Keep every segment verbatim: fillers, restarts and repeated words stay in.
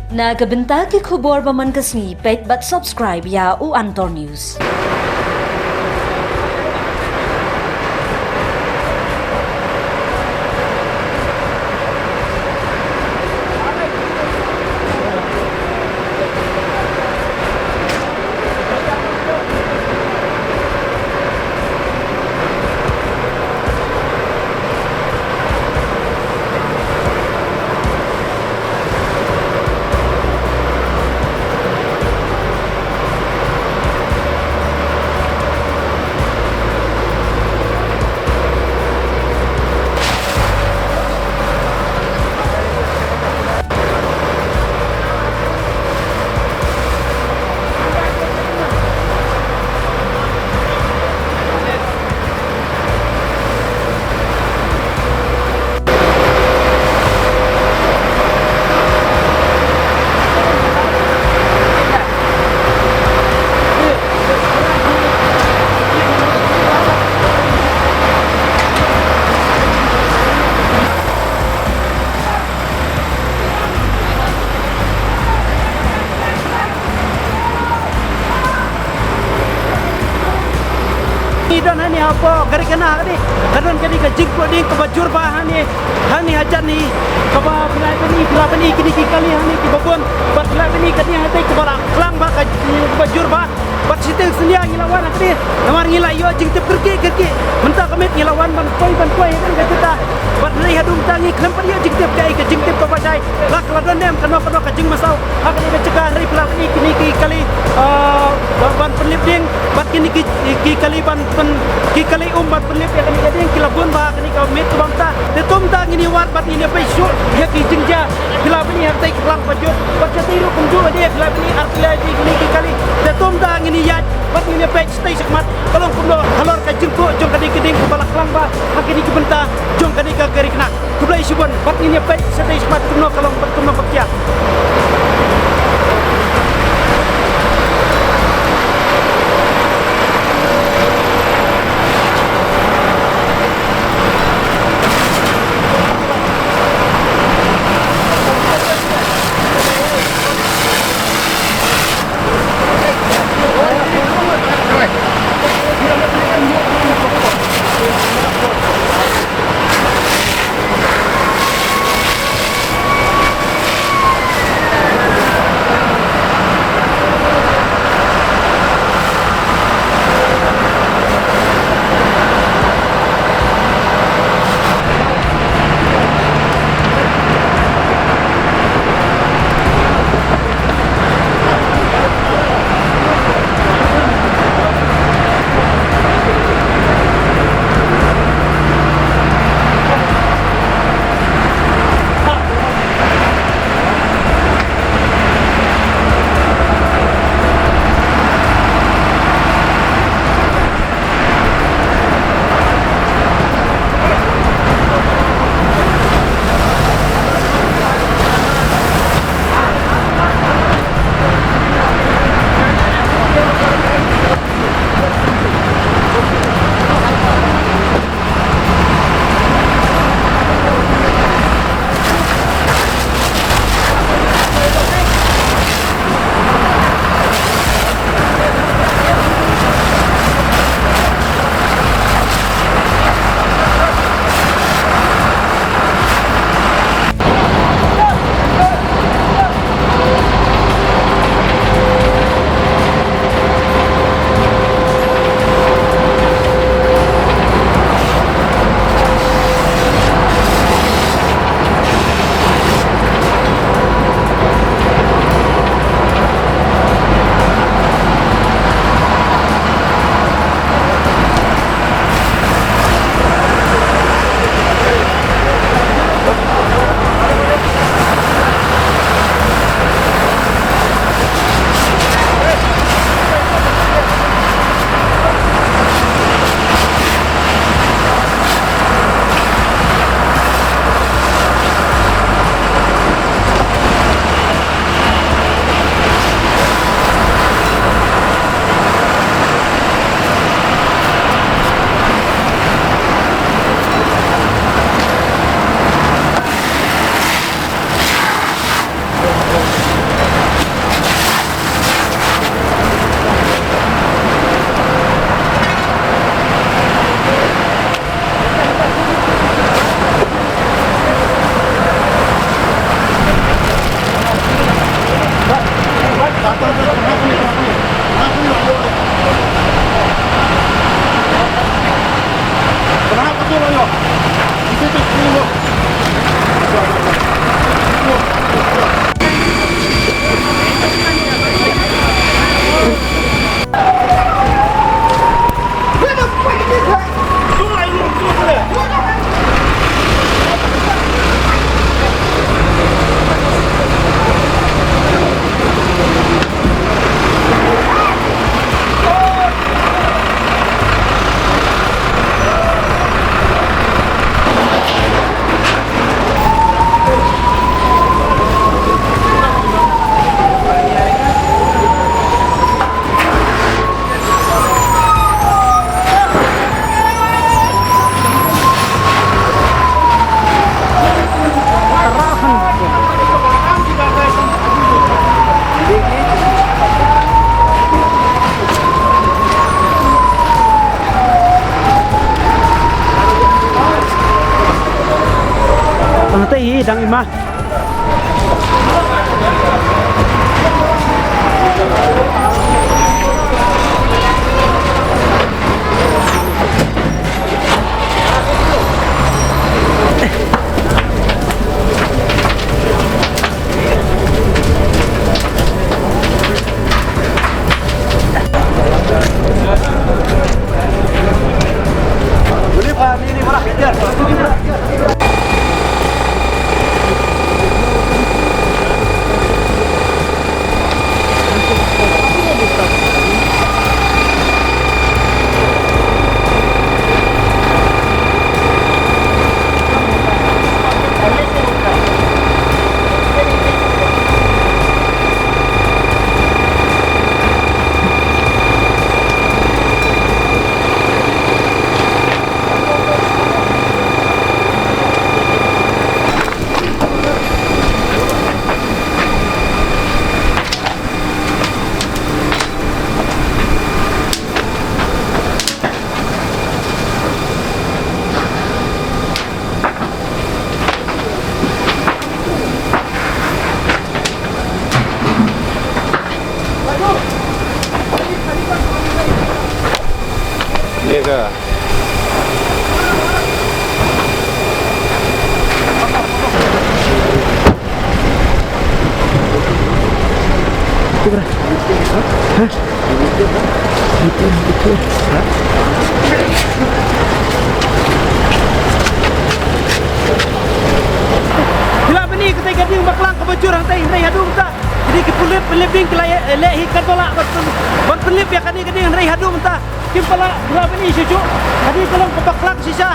Na ka bynta ki khubor ba man ka sngi, peit bad subscribe ïa u Antor News. Ngi don hangne hapoh Garikhana hangne, ka don kane ka jingpluh dieng kaba jur bha hangne, hangne hajan hi, kaba phi lah ban i, phi lah ban i kine ki kali hangne kiba bun, bad phi lah ban i kane hangne kaba la klang bha, kaba jur bha. Bad shiteng synñia ngi la wan hangne, namar ngi la ïoh jingtip kyrkieh kyrkieh. Mynta ka miet ngi la wan ban poi ban poi hangne ka jaka. Bad hynrei haduh mynta ngi khlem pat ïoh jingtip kaei ka jingtip kaba shai. La ka la don ne em kano kano ka jingmasaw ha kane ka jaka, hynrei phi lah ban i kine ki kali, ah, ba-, ban pynlip dieng bad kine ki, ki kali ban pyn, ki kali um ban pynlip ïa kane ka dieng ki la bun bha ha kane ka miet kaba mynta. Te to mynta ngin ïa wad bad ngin ïa peit shuh ïa ki jingjia. Phi lah ban i hangtei ki klang ba jur bad shatei ruh kumjuh ade phi lah ban i ar tylli ade kine ki kali. Te to mynta ngin ïa ïaid bad ngin ïa peit shatei shakhmat ka long kumno halor ka jingpluh jong kane ka dieng kaba la klang bha ha kine ki bynta jong kane ka Garikhana. Khublei shibun bad ngin ïa peit shatei shakhmat kumno ka long bad kumno ka pia. Dang ima. Ki la bani katei ka dieng bakla kaba jur hangtei hynrei haduh mynta ki dei ki pulit, pulit biang ki la leh hi katba lah ban pyn-, ban pynlip ïa kane ka dieng hynrei haduh mynta kim pat lah. Ki la bani shuh shuh. Ka dieng ka long kaba khlak shisha.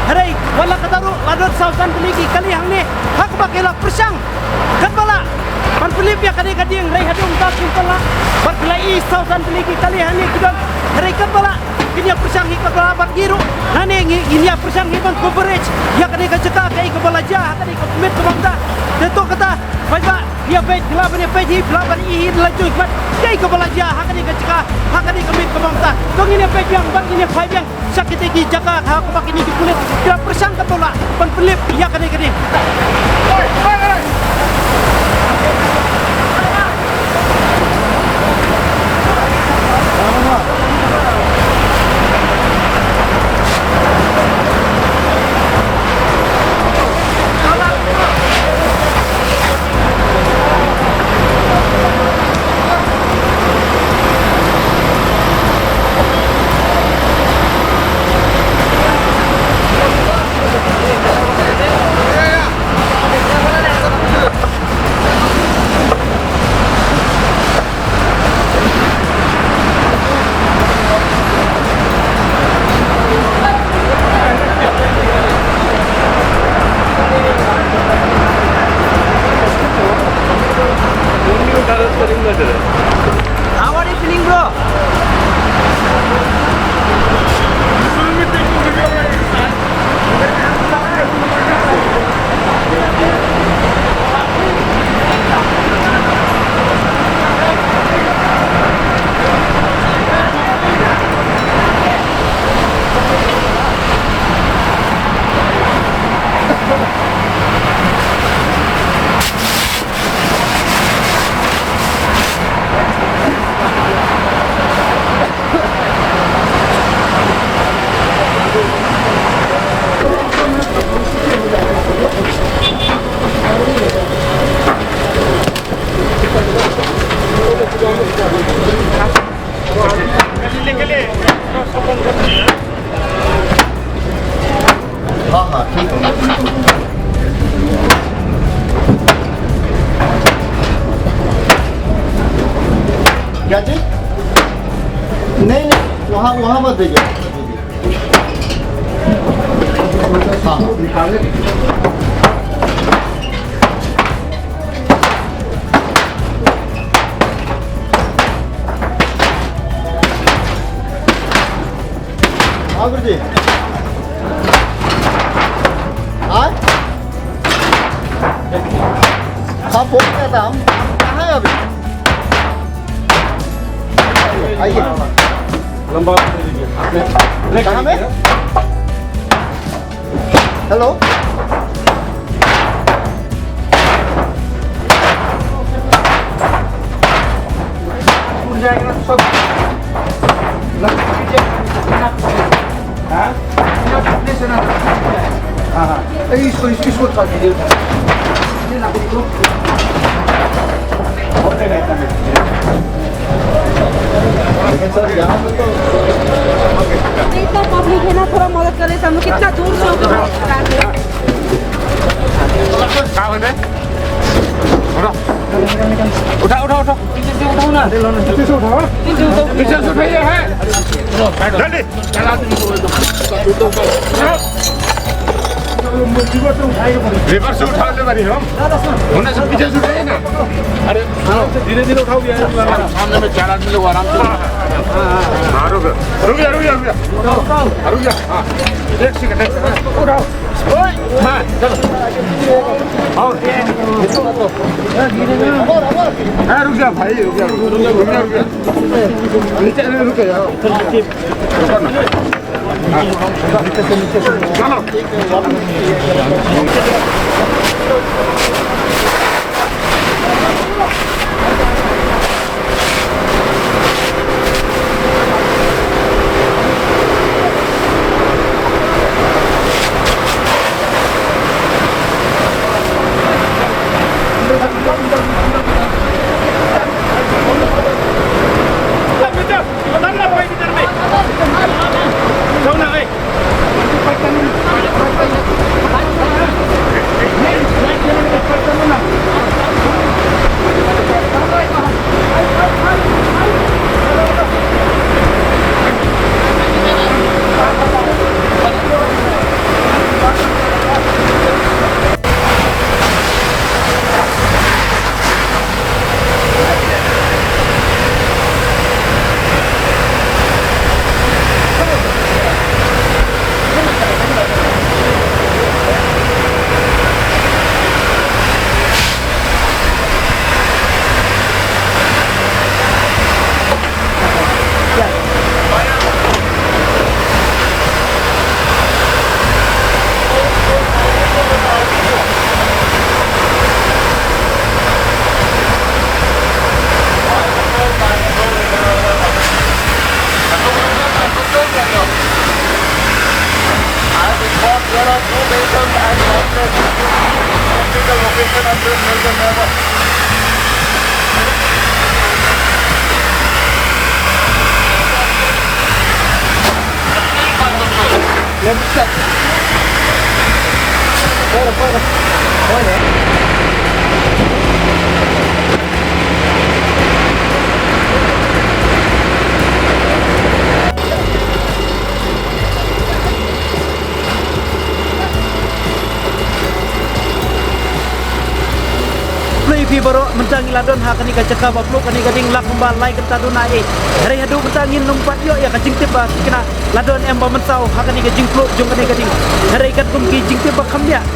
Hynrei wat la katta ruh la don saw san tylli ki kali hangne ha kaba ki la pyrshang katba lah ban pynlip ïa kane ka dieng hynrei haduh mynta kim pat lah. Bad ki la i saw san tylli ki kali hangne ki don hynrei katba lah kin ïa pyrshang hi katba lah bad ngi ruh nangne ngin ïa pyrshang hi ban coverage ïa kane ka jaka kaei kaba la jia ha kane ka miet kaba mynta. Te to kata paidbah, ïa peit, ki la ban ïa peit hi, ki la ban i hi, la ju ïa peit kaei kaba la jia ha kane ka jaka ha kane ka miet kaba mynta. To ngin ïa peit biang bad ngin ïa phai biang sha kitei ki jaka ha kaba kine ki pulit ki la pyrshang katba lah ban pynlip ïa kane ka dieng. How are you feeling, bro? हाँ, हाँ, ठीक है। क्या चीज? नहीं, नहीं, वहाँ, वहाँ मत दीजिए। हाँ, हाँ। हाँ, गुरुजी। हाँ? हाँ, फोन किया था हम। कहाँ है अभी? आइए। लंबा। कहाँ में? हेलो। जाएगा ना, सब लकड़ी के, हाँ? हाँ, हाँ। ए, इसको, इसको, इसको उठा दीजिए। ये लकड़ी को। लेकिन सर, यहाँ पे तो इतना पब्लिक है ना, थोड़ा मदद करें, हम लोग कितना दूर से होकर। काय म्हणते? उठा. उठा, उठा, उठा. पीछे से उठाओ ना. पीछे से उठाओ. पीछे से उठाओ. पीछे से उठाइए, है. जल्दी. रिवर्स से उठा ले बारी हम. उन्हें से पीछे से उठाइए ना. अरे, सुनो. धीरे धीरे उठाओ भैया. सामने में चार आदमी लोग आराम से. हाँ, रुक जा, रुक जा, रुक जा. रुक जा. हाँ. एक सेकंड, एक सेकंड. उठाओ. ओए, हाँ, चलो. और. हाँ, रुक जा भाई, रुक जा, रुक जा, रुक जा, रुक जा. नीचे, अरे, रुक जा. रुको ना. हाँ. चलो. Khublei phi baroh, mynta ngi la don ha kane ka jaka ba pynlut kane ka dieng la kumba lai kynta duna eh. Hynrei haduh mynta ngim pat ïoh ïa ka jingtip ba kane la don em ba mynsaw ha kane ka jingpynlut jong kane ka dieng. Hynrei katkum ki jingtip ba kham biang,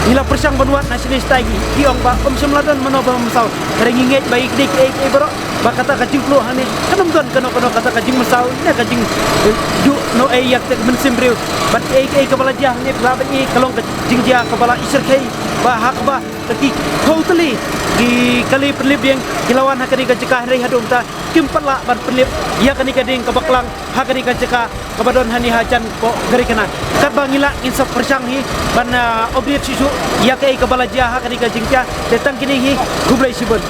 ngi la pyrshang ban wad na shane shatai, ki ong ba ym shym la don mano ba mynsaw. Hynrei ngi ngeit ba ïa kine kiei kiei baroh ba kata ka jingpynlut hangne kan ym don kano kano kata ka jingmynsaw ne ka jing, eh, duh noh ei ïa kata ka mynsiem briew. Bad kiei kiei kaba la jia hangne, phi lah ban i ka long ka jingjia kaba la i syrkhei, ba ha kaba ki khawtylli ki kali pynlip dieng ki la wan ha kane ka jaka, hynrei haduh mynta kim pat lah ban pynlip ïa kane ka dieng kaba klang ha kane ka jaka kaba don hangne hajan poh Gari Kena. Katba ngi lah ngin sa pyrshang hi ban, ah, update shuh shuh ïa kaei kaba la jia ha kane ka jingpia. Te tang kine hi, khublei shibun.